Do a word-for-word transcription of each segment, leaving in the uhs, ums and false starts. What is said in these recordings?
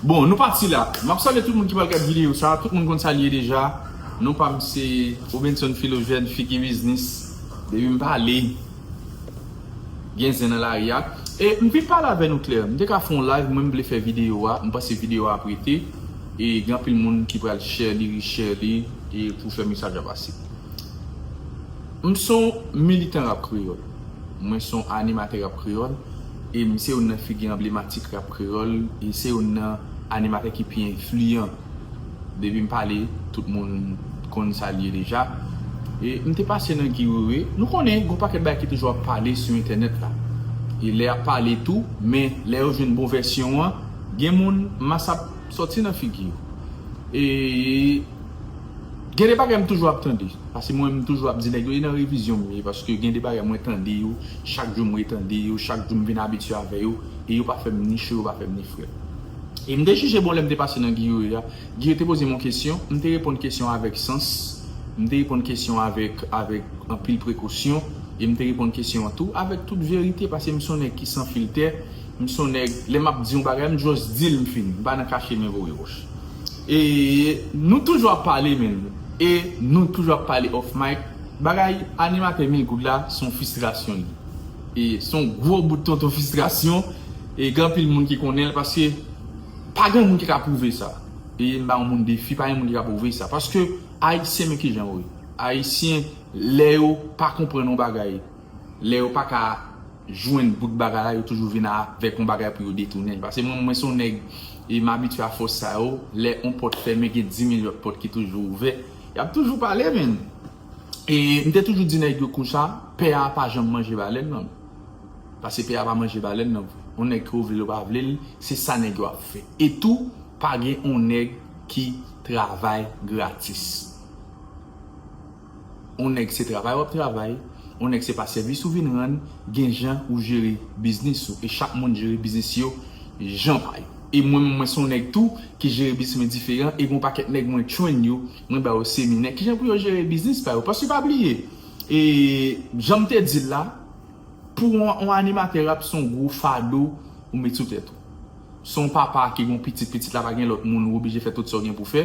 Bon, nou pati la. M ap salye tout moun ki pral gad videyo sa. Tout moun konn sa l ye deja. Non pa m se Robenson Philogène, Figi Biznis. Depi m pale, gen zen nan lari a. E m vin pale avè nou klè. M te ka fè yon live, mwen m vle fè videyo a. M panse videyo a ap rete. E gen anpil moun ki pral share li, reshare li, e pou fè mesaj la pase. M se yon militan rap kreyòl. Mwen se yon animatè rap kreyòl. E m se youn nan figi anblematik rap kreyòl. E se youn nan animatè ki pi enfliyan. Depi m pale, tout moun konn sa l ye deja. E m te pase nan Guy Wewe. Nou konnen, gon pakèt bagay ki toujou ap pale sou entènèt la. E lè y ap pale tou, men lè yo jwenn bon vèsyon an, gen moun mas ap sòti nan figi yo. E gen de bagay m toujou ap tande. Paske mwen, m toujou ap di nèg yo, e nan revizyon m ye, paske gen de bagay mwen tande yo, chak jou m retande yo, chak jou m vin abitye avè yo, e yo pa fè m ni cho, yo pa fè m ni frèt. E m te jije bon lè m te pase nan Guy Wewe a. Guy Wewe te poze m yon kesyon, m te reponn kesyon avèk sans, m te reponn kesyon avèk, avèk anpil prekosyon, e m te reponn kesyon an tou avèk tout verite, paske m se yon nèg ki san filtè, m se yon nèg, lè m ap di yon bagay, m just di l, m fini, m pa nan kache men voye wòch. E nou toujou ap pale, men, e nou toujou ap pale off mic. Bagay animatè mil goud la, se yon fristrasyon li. E se yon gwo bout tonton fristrasyon. E gen anpil moun ki konnen l, paske pa gen moun ki ka pwouve sa. E m ba yon moun defi, pa gen moun ki ka pwouve sa. Paske Ayisyen, men kijan yo ye. Ayisyen, lè yo pa konprann yon bagay, lè yo pa ka jwenn bout bagay la, yo toujou vin avèk yon bagay pou yo detounen l. Paske mwen, mwen se yon nèg, e m abitye a fòs sa yo, lè yon pòt fèmen, gen di mil lòt pòt ki toujou ouvè. Y ap toujou pale, men. E m te toujou di nèg yo konsa, pè a pa janm manje balèn nan. Paske pè a pa manje balèn nan. Yon nèg ke w vle l, ou pa vle l, se sa nèg yo ap fè. E tou, pa gen yon nèg ki travay gratis. Yon nèg se travay w ap travay, yon nèg se pa sèvis ou vin rann, gen jan ou jere biznis ou, e chak moun jere biznis yo jan pa yo. E mwen menm, mwen se yon nèg tou ki jere biznis mwen diferan, e gen yon pakèt nèg mwen train yo, mwen ba yo seminè, kijan pou yo jere biznis pa yo. Paske pa bliye, e jan m te di l la, pou yon, yon animatè rap, se yon gwo fado ou met sou tèt ou. Se yon papa ki gen yon pitit, pitit la pa gen lòt moun, ou oblije fè tout sa w gen pou fè.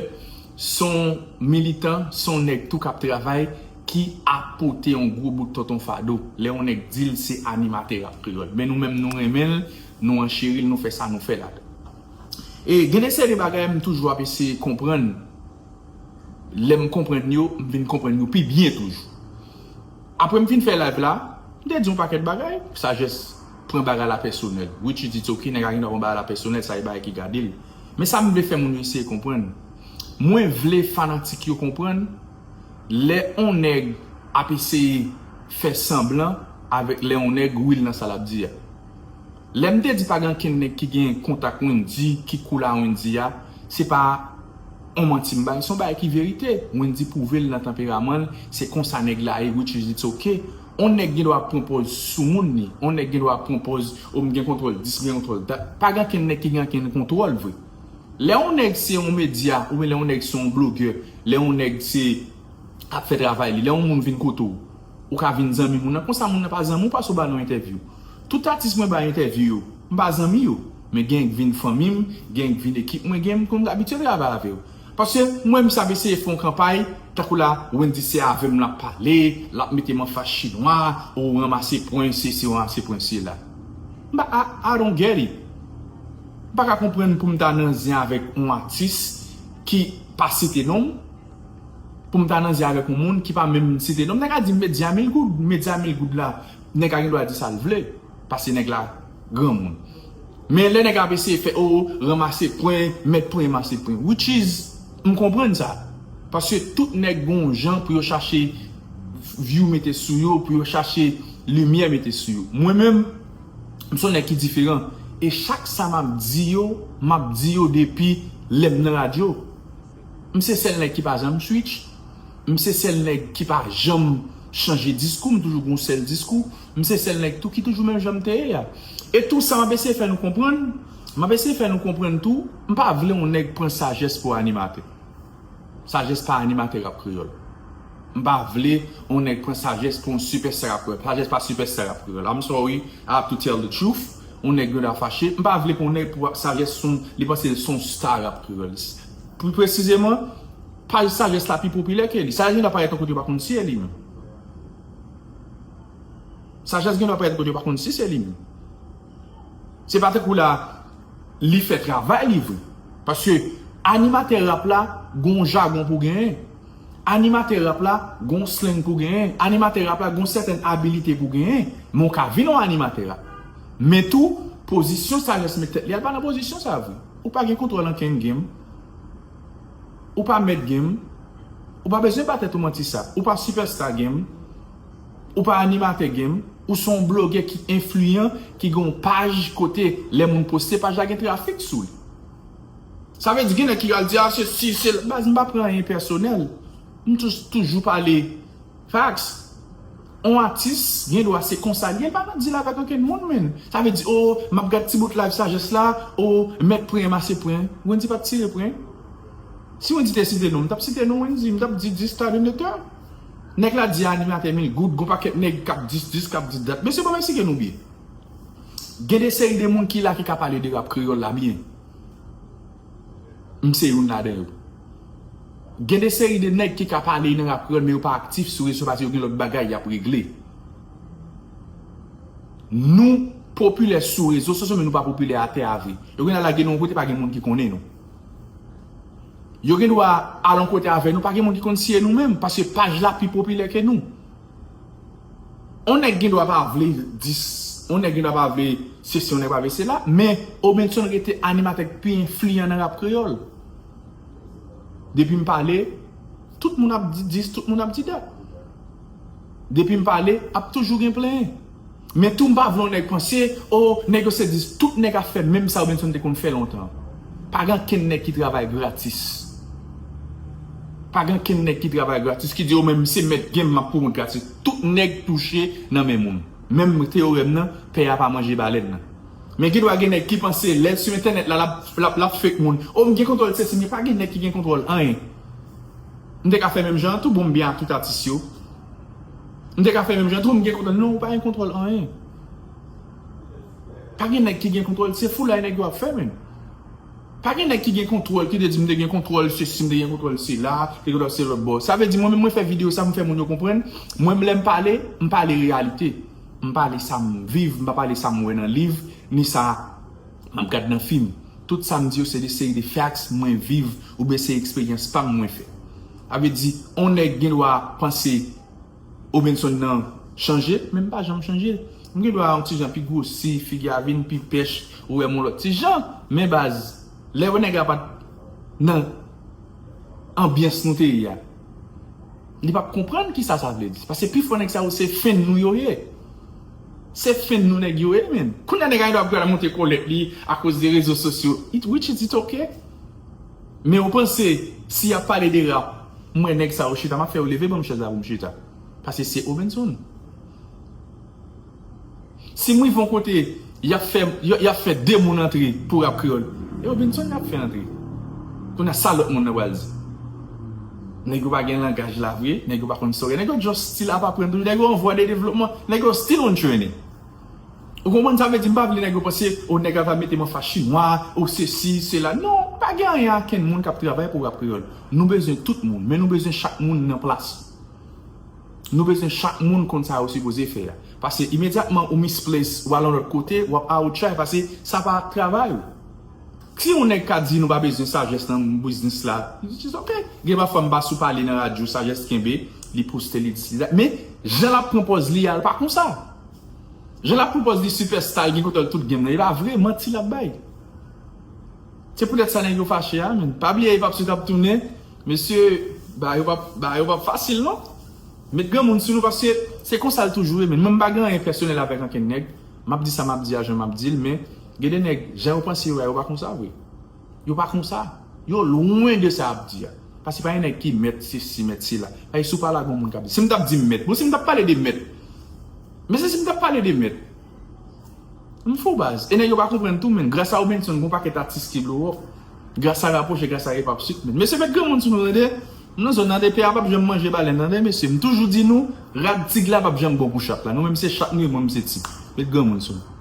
Se yon militan, se yon nèg tou k ap travay, ki ap pote yon gwo bout tonton fado. Lè yon nèg di l se animatè rap kreyòl. Men nou menm nou renmen l, nou ancheri l, nou fè sa nou fè ladan. E gen de seri de bagay m toujou ap eseye konprann. Lè m konprann yo, m vin konprann yo pi byen toujou. Apre m fin fè live la, m te di yon pakèt bagay, Sajès pran bagay la pèsonèl. Which is it's okay, nèg la gen dwa pran bagay la pèsonèl, sa e bagay ki gade l. Men sa m vle fè moun yo eseye konprann. Mwen vle fanatik yo konprann, lè on nèg ap eseye fè sanblan avèk lè on nèg real nan sa l ap di a. Lè m te di pa gen ankenn nèg ki gen kontak Wendy, ki cool a Wendy a, se pa on manti m bay, se on bagay ki verite. Wendy pwouve l nan tanperaman l, se konsa nèg la ye, which is it's okay. On nèg gen dwa ap pran pòz sou moun li, on nèg gen dwa ap pran pòz, o m gen kontwòl dis, m gen kontwòl dat. Pa gen ankenn nèg ki gen ankenn kontwòl vre. Lè on nèg se on medya, oubyen lè on nèg se on blogè, lè on nèg se ap fè travay li, lè on moun vin kote w, ou ka vin zanmi moun nan, konsa moun nan pa zanmi w, paske w ba l yon entèvyou. Tout atis mwen bay entèvyou yo, m pa zanmi yo. Men gen k vin fanmi m, gen k vin ekip mwen, gen m konn abitye travay avè yo. Paske mwen, m ap eseye fè yon kanpay, tankou la, Wendy se avè m l ap pale, l ap mete m anfas chinwa, ou ranmase pwen, se, se ranmase pwen, se la. M pa, I, I don't get it. M pa ka konprann pou m ta nan zen avèk yon atis ki pa site non m, pou m ta nan zen avèk yon moun ki pa menm site non m. Nèg la di m met dya mil goud, met dya mil goud la, nèg la gen dwa di sa l vle, paske nèg la granmoun. Men lè nèg la ap eseye fè, o, ranmase pwen, mèt pwen, ranmase pwen. Which is, m konprann sa. Paske tout nèg gon jan pou yo chache view mete sou yo, pou yo chache limyè mete sou yo. Mwen menm, m se yon nèg ki diferan. E chak sa m ap di yo, m ap di yo depi lè m nan radyo. M se sèl nèg ki pa janm switch. M se sèl nèg ki pa janm chanje diskou, m toujou gon sèl diskou. M se sèl nèg tou ki toujou menm jan m te ye a. E tou sa m ap eseye fè nou konprann, m ap eseye fè nou konprann tou, m pa vle yon nèg pran Sajès pou animatè. Sajès pa animatè rap kreyòl. M pa vle yon nèg pran Sajès pou yon sipèsta rap kreyòl. Sajès pa sipèsta rap kreyòl. I'm sorry, I have to tell the truth. Yon nèg gen dwa fache. M pa vle pou yon nèg pou Sajès son, li panse l son star rap kreyòl. Pi presizeman, paj Sajès la pi popilè ke li. Sajès gen dwa parèt yon kote yo pa konn si e li menm. Sajès gen dwa parèt yon kote yo pa konn si se li menm. Se pa tankou la, li fè travay li vre. Paske animatè rap la, gon jagon pou genyen. Animatè rap la, gon slang pou genyen. Animatè rap la, gon sètèn abilite pou genyen. Men w ka vin yon animatè rap. Men tou, pozisyon Sajès met tèt li a, l pa nan pozisyon sa vre. Ou pa gen kontwòl ankenn game. Ou pa mèt game. Ou pa bezwen ba tèt ou manti sa. Ou pa sipèsta game. Ou pa animatè game. Ou se yon blogè ki enfliyan, ki gen yon paj kote lè moun poste, paj la gen trafik sou li. Sa vle di gen nèg ki al di, "Ah, se si, se l-," Baz, m pa pran anyen pèsonèl. M tou-, toujou pale facts. On atis gen dwa se konsa l ye, l pa nan deal avèk okenn moun, menn. Sa vle di, o, m ap gad ti bout live Sajès la, o, mèt pran m ase pran. Wendy pa t tire pran. Si Wendy te site non, m t ap site non Wendy, m t ap di this, that and the third. Nèg la di animatè mil goud, gon pakèt nèg k ap dis, dis, k ap di dat. Mesye, bon, mesye, ke nou byen. Gen de seri de moun ki la ki ka pale de rap kreyòl la byen. M se youn ladan yo. Gen de seri de nèg ki ka pale nan rap kreyòl, men yo pa aktif sou rezo paske yo gen lòt bagay y ap regle. Nou popilè sou rezo sosyo, men nou pa popilè atè a vre. Yo gen dwa lage nou yon kote, pa gen moun ki konnen nou. Yo gen dwa al yon kote avè nou, pa gen moun ki konn si e nou menm, paske paj la pi popilè ke nou. On nèg gen dwa pa vle dis, on nèg gen dwa pa vle sesi, on nèg pa vle sela, men Obenson rete animatè k pi enfliyan nan rap kreyòl. Depi m pale, tout moun ap di dis, tout moun ap di dat. Depi m pale, ap toujou gen plenyen. Men tou m pa vle yon nèg panse, o, nèg yo se dis, tout nèg ap fè menm sa Obenson te konn fè lontan. Pa gen ankenn nèg ki travay gratis. Pa gen ankenn nèg ki travay gratis, ki di, o, men m se mèt game, m ap pwomot gratis. Tout nèg touche nan men moun. Menm teyorèm nan, pè a pa manje balèn nan. Men gen dwa gen nèg ki panse lè l sou entènèt la, l ap, l ap, l ap fake moun. O, m gen kontwòl sesi, men pa gen nèg ki gen kontwòl anyen. M te ka fè menm jan an tou, bon, m byen ak tout atis yo. M te ka fè menm jan tou, m gen kontwòl. Non, ou pa gen kontwòl anyen. Pa gen nèg ki gen kontwòl, se foulay nèg yo ap fè, menn. Pa gen nèg ki gen kontwòl, ki te di m te gen kontwòl sesi, m te gen kontwòl sela, te gen kontwòl se lòt bò. Sa vle di, mwen menm, mwen fè videyo sa, m fè moun yo konprann, mwen, lè m pale, m pale reyalite. M pale sa m viv, m pa pale sa m wè nan liv, ni sa m ap gad nan fim. Tout sa m di yo se de seri de facts mwen viv oubyen se eksperyans pa m mwen fè. Sa vle di, on nèg gen dwa panse Obenson nan chanje, men m pa janm chanje. M gen dwa yon ti jan pi gwosi, figi a vin pi pèch, ou wè m yon lòt ti jan. Men baz, lè yo nèg la pa t nan anbyans nou te ye a, li p ap konprann kisa sa vle di. Paske pifò nèg sa yo se fèn nou yo ye. Se fèn nou nèg yo ye, menn. Kounye a nèg la gen dwa pral monte kòlèt li akoz de rezo sosyo. It, which is it okay. Men ou panse, si y ap pale de rap, m wè nèg sa yo chita, m ap fè yo leve ban m chèz la pou m chita. Paske se Obenson. Si m rive yon kote, y ap fè, y, y ap fè de moun antre pou rap kreyòl. E Obenson y ap fè antre. Kounye a sa lòt moun nan pral di. Nèg yo pa gen langaj la vre, nèg yo pa konn sore, nèg yo just still ap aprann toujou, nèg yo an vwa de devlopman, nèg yo still on training. Ou konprann sa vle di, m pa vle nèg yo panse, o nèg la va mete m an fas chinwa, o sesi, sela. Non, pa gen anyen ak kenn moun k ap travay pou rap kreyòl. Nou bezwen tout moun, men nou bezwen chak moun nan plas. Nou bezwen chak moun konn sa yo sipoze fè a. Paske imedyatman ou misplace, ou al yon lòt kote, w ap out try, paske sa pa travay ou. Si yon nèg ka di nou pa bezwen Sajès nan biznis la, it's okay. Gen pafwa m pa sou pale nan radyo, Sajès kenbe, li poste, li di, li dat. Men, jan l ap pran pòz li a, l pa konsa. Jan l ap pran pòz li sipèsta, l gen kontwòl tout game nan, e pa vre, manti l ap bay. Se poutèt sa nèg yo fache a, menn. Pa bliye, Hip Hop Sweet ap tounen. Mesye, bagay yo p ap, bagay yo p ap fasil, non. Met granmoun sou nou, paske se konsa l toujou ye, menn. Mwen, m pa gen anyen pèsonèl avèk ankenn nèg. M ap di sa m ap di a, jan m ap di l, men gen de nèg, jan yo panse yo a, yo pa konsa vre. Yo pa konsa. Yo lwen de sa y ap di a. Paske pa gen nèg ki mèt sesi, mèt sela. Paske si w pale ak yon moun k ap di, si m t ap di m mèt, bon, si m t ap pale de mèt. Men se si m t ap pale de mèt. M fou baz. E nèg yo pa konprann tou, menn. Gras a Obenson, gon pakèt atis ki blow up. Gras a Rapwoche, gras a Hip Hop Sweet, menn. Mesye, met granmoun sou nou, tande. M nan zòn nan, de pè a p ap janm manje balèn, tande, mesye. M toujou di nou, rad tig la p ap janm bon pou chat la. Nou menm se chat nou ye, mwen menm se tig. Met granmoun sou nou.